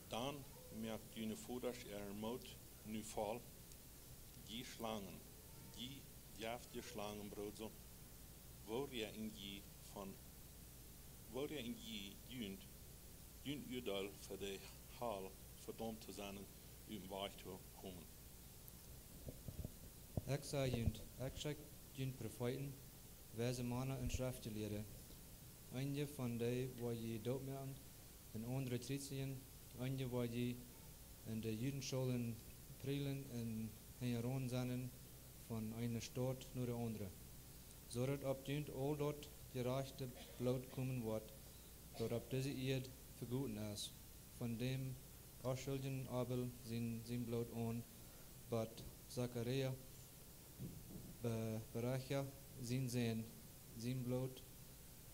Dan moakt june Vodasch äaren Moot nu voll. Jie Schlangen, jie jeftje Schlangenbroodsel, woo räakjen jie von, woo räakjen jie junt, jun Uadeel fa de Hal, vedaumt to sennen, ut dän Wajch to komen? Ekj saj junt, ekj schekj junt Profeeten, weise Mana un Schreftjelieede. Eenje von dee woa jie dootmoaken, un aundre kjriezjen, eenje woa jie en de Judenschoolen prädjen un hinjaraun sennen von eene Staut no de aundre. Soo daut opp junt aul daut jerajchte Bloot komen woat, daut opp dise Ieed vegoten es, von däm onschuldjen Abel sien, sien Bloot aun, bat Sakaria, Be-, Baracha sien Sän, sien Bloot,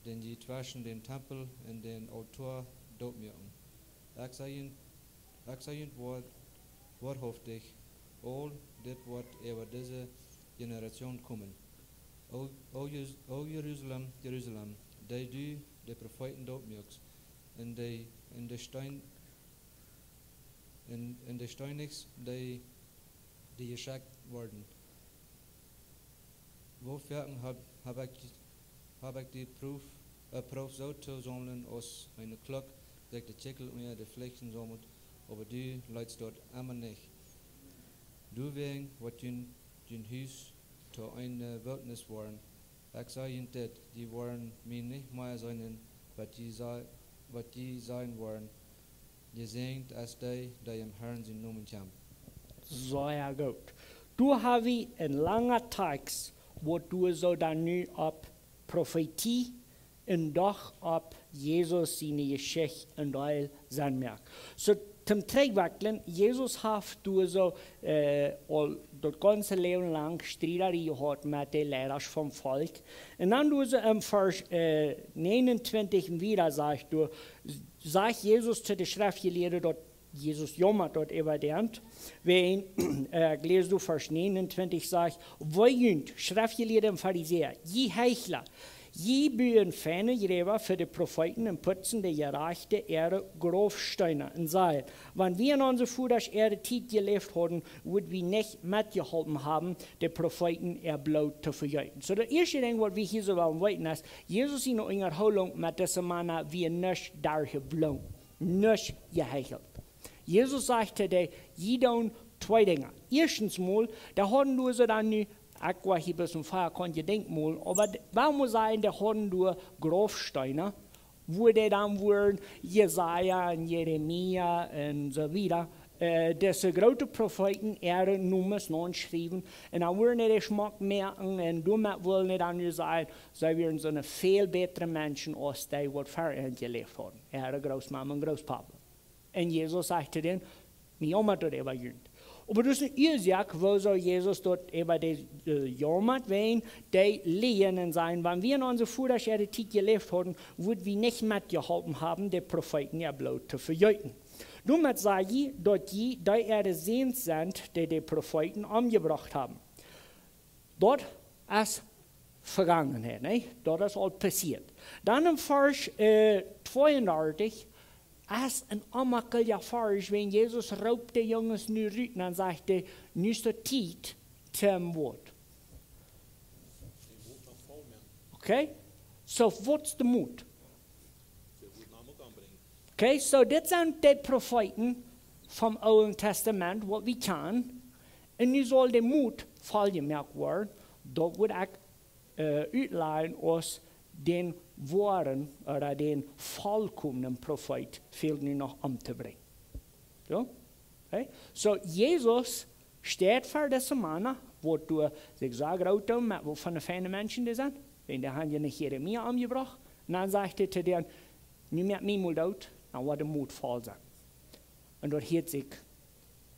dän jie tweschen dän Tempel un dän Aultoa dootmuaken. Ekj saj junt, ekj saj junt woa-, woarhauftich, aul dit woat äwa dise Generation komen. O, o Jerus-, o Jerusalem, Jerusalem, dee du de Profeeten dootmuakst, un dee, un dee Steen-, un, un dee steenichst, dee, dee jeschekjt woaren. Woo foaken hab, hab ekj, hab ekj die proowt, äh, proowt soo to saumlen aus eene Kluck sikj de Kjikjel unja de Flichten saumelt, oba du leetst daut emma nich. Doawäajen woat jun, jun Hus to eene Wiltnis woaren. Ekj saj junt dit, jie woaren mie nich mea seenen, waut jie sa-, waut jie sajen woaren: Jesäajent es dee, dee em Herrn sienen Nomen kjemt. Sea goot. Doa ha wie een langa Takjst, waut doa soo dan nu opp Profetie un doch opp Jesus siene Jeschicht een Deel sennen moakt. Soo, toom trigjwakjlen, Jesus haft doa soo, äh, aul daut gaunze Läwen lang Striederie jehaut met de Leidasch vom Volkj. Un dan doa soo em Varsch, äh, näajenuntwintich un wieda sajcht doa, sajcht Jesus to de Schreftjelieede, daut Jesus jaumat daut äwa dän. Wäajen, äh, ekj läs doa Varsch näajenuntwintich, sajcht: Wee junt, Schreftjelieede un Farisäa, jie Heichla! Jie buen feine Jräwa fa de Profeeten un putsen de Jerajchte äare Graufsteena un sajen: Wan wie en onse Vodasch äare Tiet jeläft hauden, wudd wie nich metjeholpen haben, de Profeeten äa Bloot to vejeeten. Soo, daut ieeschte Dinkj, waut wie hia soo wellen weeten, es, Jesus siene Unjahoolunk met dise Mana wia nich derchjeblonen, nich jeheichelt. Jesus sajcht to dee: Jie doonen twee Dinja. Ieeschtens mol, dee hauden doa soo dan nu, ekj woa hia bloos een poa kjeene Dinkj mol, oba d-, wie motten sajen, dee hauden doa Graufsteena, wua dee dan wudden Jesaja un Jeremia un soo wieda, äh, dise groote Profeeten äare Nomes noschriewen, un dan wudden dee schmock moaken, un doamet wullen dee dan nu sajen, see wieren soone väl bätre Menschen aus dee, waut ver an jeläft hauden, äare Grootmama un Grootpapa. Un Jesus sajcht to dän: Mie jaumat daut äwa junt. Oba daut es eene Uasoak, wuarom Jesus daut äwa dee, äh, jaumat, wäajen dee lieejen un sajen: Wan wie en onse Vodasch äare Tiet jeläft hauden, wudd wie nich metjeholpen haben, de Profeeten äa Bloot to vejeeten. Doamet saj jie, daut jie dee äare Säns sent, dee de Profeeten omjebrocht haben. Daut es Vegangenheit, nä? Daut es aul passieet. Dan en Varsch, äh, tweeundartich, es een onjemakjlicha Varsch, wan Jesus roopt de Junges nu rut un dan sajcht hee: Nu es de Tiet toom waut? Okay? So, waut es de Moot? Okay, so dit sent de Profeeten vom Oolen Testament, waut wie kjanen. Un nu saul de Mot volljemoakt woaren. Daut woat uk äh, utlajen aus dän woaren ooda dän volkomnen Profeet fält nu noch omtobrinjen. So? Okay? So, Jesus steit ver dise Mana, woat doa sikj soo groot doonen, met waut fa feine Menschen dee sent. Wan dee haben je nich Jeremia omjebrocht. Un dan sajcht hee to dän: "Nu moakt mie mol doot, dan woat de Mot voll sennen." Un daut hieet sikj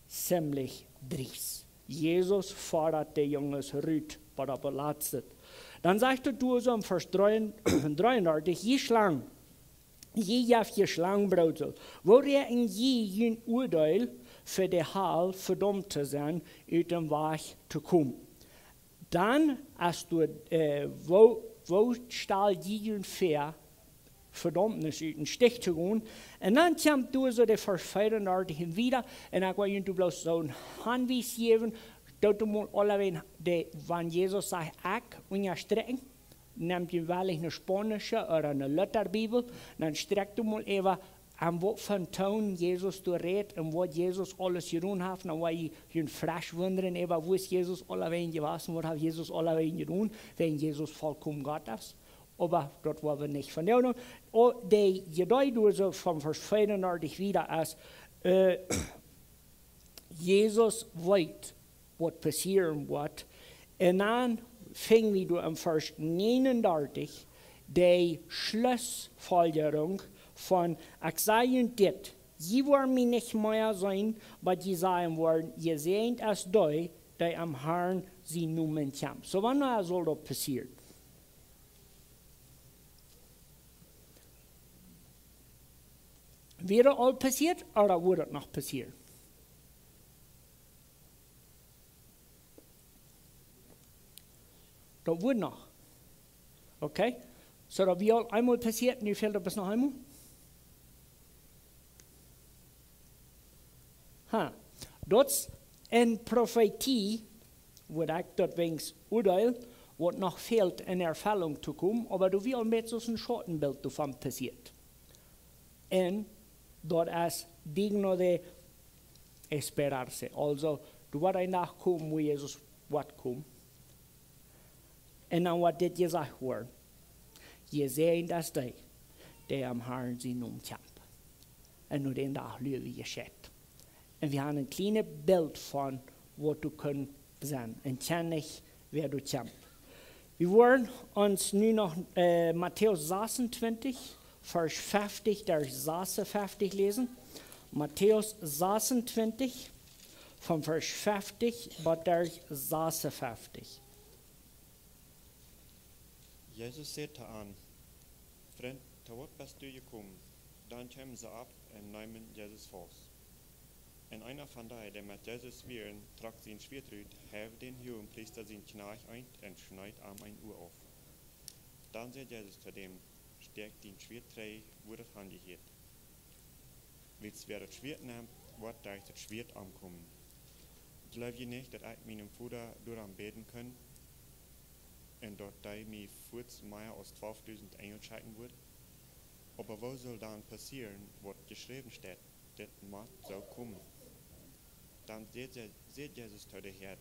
ziemlich driest. Jesus fodat de Junges rut, waut opp daut latste. Dan sajcht et doa soo em Varsch dreeundartich: "Jie Schlangen, jie jeft jie Schlangenbroot, woo räakjen jie jun Uadeel fa de Hal, vedaumt to sennen, ut dän Wajch to komen?" Dan es doa, äh, woo, woo stal jie junt väa, Vedaumnis ut dän Stich to gonen? Un dan kjemt doa soo de Varsch veeundartich un wieda. Un ekj well junt doa bloos soo een Hanwies jäwen, daut jie mol aulawäajen de, wan Jesus sajcht: "Ekj", unjastrikjen, nemt jie wellich eene spaunische ooda eene Lutherbibel, dan strekjt jie mol äwa, aun waut fa een Toon Jesus doa rät un waut Jesus aules jedonen haft, dan woa jie junt fresch wundren äwa, woo es Jesus aulawäajen jewast, waut haft Jesus aulawäajen jedonen, wan Jesus volkomen Gott es. Oba daut woa wie nich vondoag doonen. O, de Jedreih doa soo von Varsch veeundartich wieda es, äh, Jesus weet, waut passieren woat. Un dan finj wie doa em Varsch neeunundartich de Schlussfolgerung von: "Ekj saj junt dit, jie woaren mie nich mea seenen, bat jie sajen woaren: Jesäajent es dee, dee aum Harn sienen Nomen kjemt." So, wanea saul daut passieren? Wia daut aul passieet, ooda woat daut noch passieren? Daut woat noch. Okay? So, daut wia aul eemol passieet, nu fält et bloos noch eemol. Ha. Daut es eene Profetie, woa ekj daut weens Uadeel, waut noch fält en Erfellung to komen, oba doa wia aul een bät soo een Schautenbilt doavon passieet. Un daut es digno de esperarse. Aulsoo, doa woat een Dach komen, wua Jesus woat komen. Un dan woat dit jesajcht woaren: "Jesäajent es dee, dee aum Harn sienen Nomen kjemt." Un no dän Dach lua wie jeschekjt. Un wie haben een kjlienet Bilt von waut doa kaun sennen. Un kjennen nich, wäa doa kjemt. Wie woaren ons nu noch, äh, Matäus sasuntwintich, Varsch feftich derch sasuntwintich läsen. Matäus sasuntwintich, von Varsch feftich bat derch sasuntwintich. Jesus säd to an: "Frint, to waut best du jekomen?" Dan kjeemen see opp un neemen Jesus faust. Un eena von dee, dee met Jesus wieren, trock sien Schwieet rut, heef dän Huagenpriesta sien Kjnajcht eent un schneet am een Ua auf. Dan säd Jesus to däm: "Stekj dien Schwieet trigj, wua daut han jehieet. Wiels wäa daut Schwieet nemt, woat derch daut Schwieet omkomen. Jleew jie nich, daut ekj mienem Voda doarom bäden kunn, un daut dee mie fuaz mea aus twalfdusent Enjel schekjen wudd? Oba woo saul dan passieren, waut jeschräwen steit: Dit mott soo komen?" Dan säd, säd Jesus to de Häad: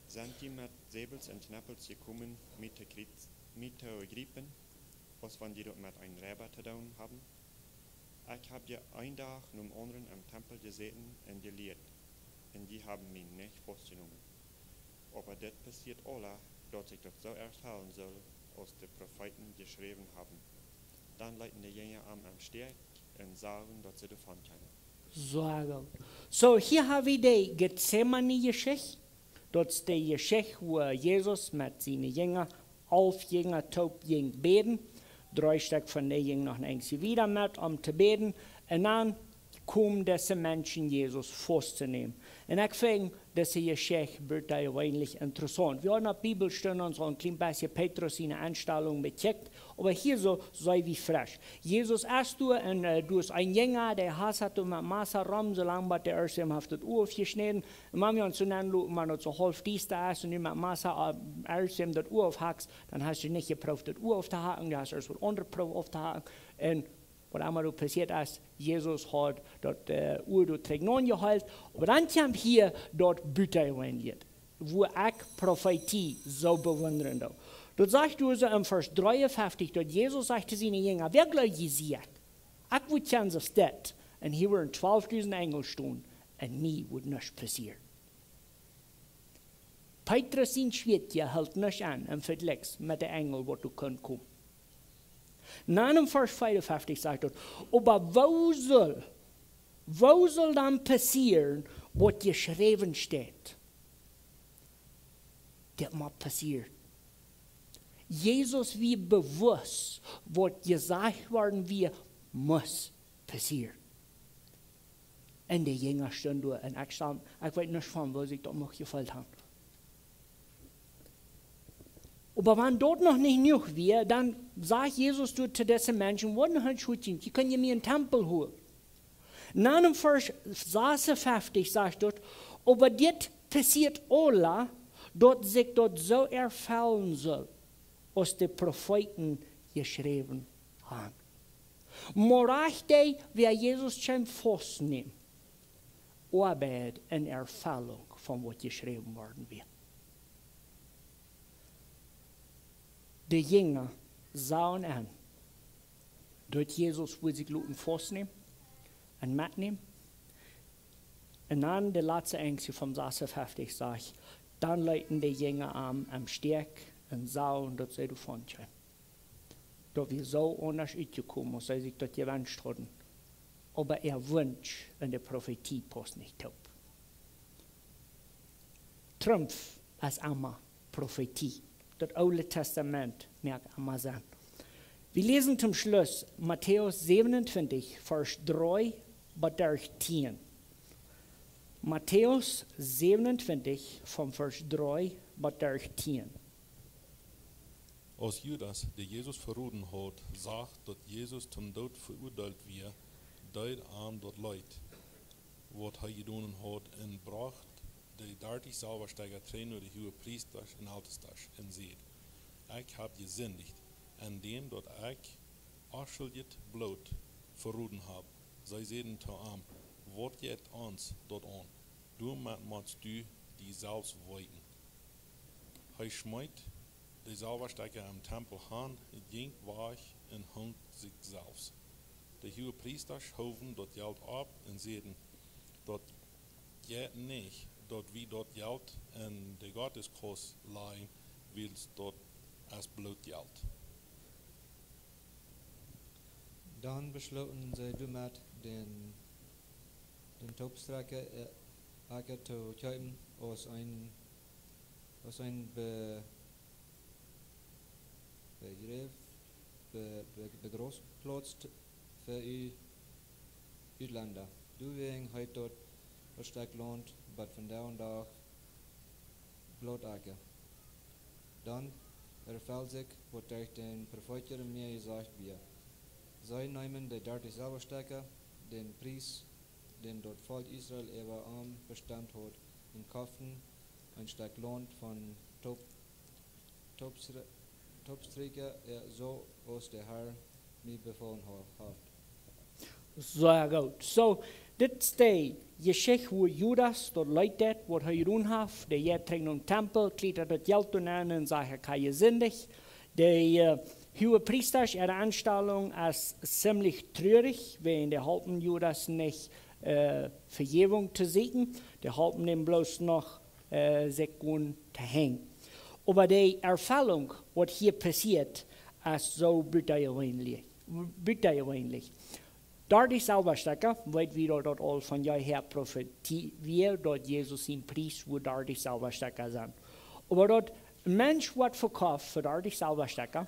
"Sent jie met Säbels un Kjneppels jekomen, mie to kjriez-, mie to jriepen, aus wan jie daut met een Reiba to doonen haben? Ekj hab je een Dach nom aundren em Tempel jesäten un jelieet, un jie haben mie nich faustjenomen. Oba dit passieet aula, daut sikj daut soo erfellen sull, aus de Profeeten jeschräwen haben." Dan leeten de Jinja am em Stich un sagen, daut see doavon kjeemen. Soo goot. So, hia ha wie de Getsemane Jeschicht. Daut es de Jeschicht, wua Jesus met siene Jinja, alf Jinja toop jinkj bäden. Dree Stekj von dee jinjen noch een bät wieda met om to bäden. Un dan kjeemen dise Menschen Jesus faust to nämen. Un ekj finj dise Jeschicht butajeweenlich interessaunt. Wie haben opp Bibelstund ons aul een kjlien bät Petrus siene Enstalunk bekjikjt, oba hia soo, soo aus wie fresch. Jesus es doa un, äh, doa es een Jinja, dee hasat doa met Massa rom, soo lang bat dee ieescht am haft daut Ua aufjeschnäden. Un wan wie ons soo nenloten, wan daut soo haulf diesta es un du met Massa, äh, ieescht am daut Ua aufhakst, dan hast du nich jeprooft daut Ua auftohaken, du hast ieescht waut aundret jeprooft auftohaken. Un Waut emma doa passieet es, Jesus haud daut, äh, Ua doa trigj aunjeheelt. Oba dan kjemt hia daut Butajeweenelje, wua ekj Profetie soo bewundren doo. Daut sajcht doa soo en Varsch dreeunfeftich, daut Jesus sajcht to siene Jinja: "Wäa jleew jie, sie ekj? Ekj wudd kjennen soo steit, un hia wudden twalfdusent Enjel stonen, un mie wudd nuscht passieren." Petrus sien Schwieetje hilt nuscht aun em Vejlikj met de Enjel, waut doa kunnen komen. Dan en Varsch veeaunfeftich sajcht daut: "Oba woo saul, woo saul dan passieren, waut jeschräwen steit?" Dit mott passieren. Jesus wia bewust, waut jesajcht worden wia, must passieren. Un de Jinja stunden doa un ekj stand, ekj weet nich von woo sikj daut mucht jefeelt haben. Oba wan daut noch nich jenuach wia, dan sajcht Jesus doa to dise Menschen, waut noch een Schutz jie kjennen mie em Tempel holen. Dan en Varsch sasunnfeftich sajcht daut: "Oba dit passieet aula, daut sikj daut soo erfellen saul, aus de Profeeten jeschräwen haben." Mau rajcht dee, wäa Jesus kjeem faustnämen, oabeid en Erfellunk von waut jeschräwen worden wia. De Jinja sagen aun, daut Jesus wudd sikj loten faustnämen un metnämen. Un dan de latste Enjsel von sasunnfeftich sajcht: "Dan leeten de Jinja am em Stich un sagen, daut see doavon kjeemen." Daut wia soo aundasch utjekomen, aus see sikj daut jewenscht hauden. Oba äa Wunsch un de Profetie paust nich toop. Trumpf es emma Profetie. Daut Oole Testament moakt emma Senn. Wie läsen toom Schluss Matäus säwenuntwintich, Varsch dree bat derch tieen. Matäus säwenuntwintich, von Varsch dree bat derch tieen. Aus Judas, dee Jesus veroden haud, sach, daut Jesus toom Doot veuadeelt wia, deed am daut leet, waut hee jedonen haud, un brocht de dartich Selwastekja trigj no de Huagepriestasch un Eltestasch un säd: "Ekj hab jesindicht, endäm daut ekj onschuldjet Bloot veroden hab." See säden to am: "Waut jeit ons daut aun? Doamet motst du die selfst weeten." Hee schmeet de Selwastekja em Tempel han, jinkj wajch un hunk sikj selfst. De Huagepriestasch howen daut Jelt opp un säden: "Daut jeit nich, daut wie daut Jelt en de Gotteskaust lajen, wiels daut es Blootjelt." Dan beschloten see doamet, dän, dän Toopstrekja, äh, Akja to kjeepen aus een, aus een Be-, Begraf-, Be-, Be-, Begrafplauz t-, fa Ü-, Utlenda. Doawäajen heet daut, daut Stekj Launt bat vondoag dän Dach Blootakja. Dan erfelt sikj, waut derch dän Profeet Jeremia jesajcht wia: "See neemen de dartich Selwastekja, dän Pries, dän daut Volkj Israel äwa am bestemt haud, un koften een Stekj Launt von Toop-, Toopstre-, Toopstrekja, äh, soo aus de Herr mie befolen ha-, haft." Sea goot. Soo, dit es de Jeschicht, wua Judas daut leet deed, waut hee jedonen haft. Dee jeit trigj nom Tempel, kjliet daut Jelt doa nenn un sajcht: "Ekj hab jesindicht." De, äh, Huagepriestasch äare Enstalunk es ziemlich trurich, wäajen dee halpen Judas nich, äh, Vejäwunk to sieekjen. Dee halpen am bloos noch, äh, sikj gonen to henjen. Oba de Erfellunk, waut hia passieet, es soo butajeweenlich. Butajeweenlich. Dartich Selwastekja, weet wie daut, daut aul von jeehäa Profetie wia, daut Jesus sien Pries wudd dartich Selwastekja sennen. Oba daut een Mensch woat vekoft fa dartich Selwastekja,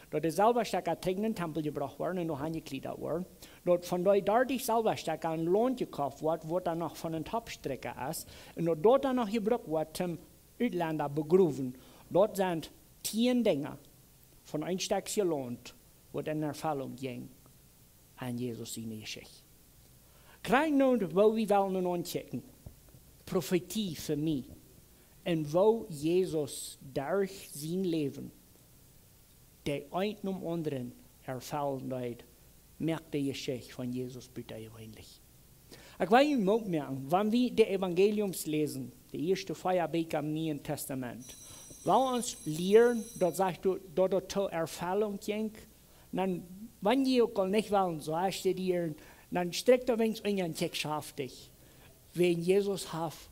daut de Selwastekja trigj en dän Tempel jebrocht woaren un doa aunjekjlieet woaren, daut von dee dartich Selwastekja een Launt jekoft woat, waut dan noch von een Toopstrekja es, un daut daut dan noch jebrukt woat toom Utlenda begrowen, daut sent tieen Dinja von een Stekj Launt, waut en Erfellunk jinkj en Jesus siene Jeschicht. Krakjt nu, woo wie wellen nu aunkjikjen, Profetie fa mie, un woo Jesus derch sien Läwen dee eent nom aundren erfellen deed, Moakt de Jeschicht von Jesus butajeweenlich. Ekj well junt Moot moaken, wan wie de Evangeliums läsen, de ieeschte vea Bieekja em Nieen Testament, well ons lieren, daut sajcht, daut daut to Erfellunk jinkj, dan, wan jie uk aul nich wellen soo studieren, dan strekjt doa weens unja un kjikjt schaftich. Wäajen Jesus haft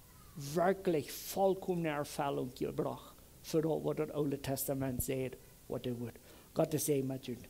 werkjlich volkomne Erfellunk jebrocht fa daut, waut daut Oole Testament sajcht, waut hee wudd. Gott sien Säajen met junt.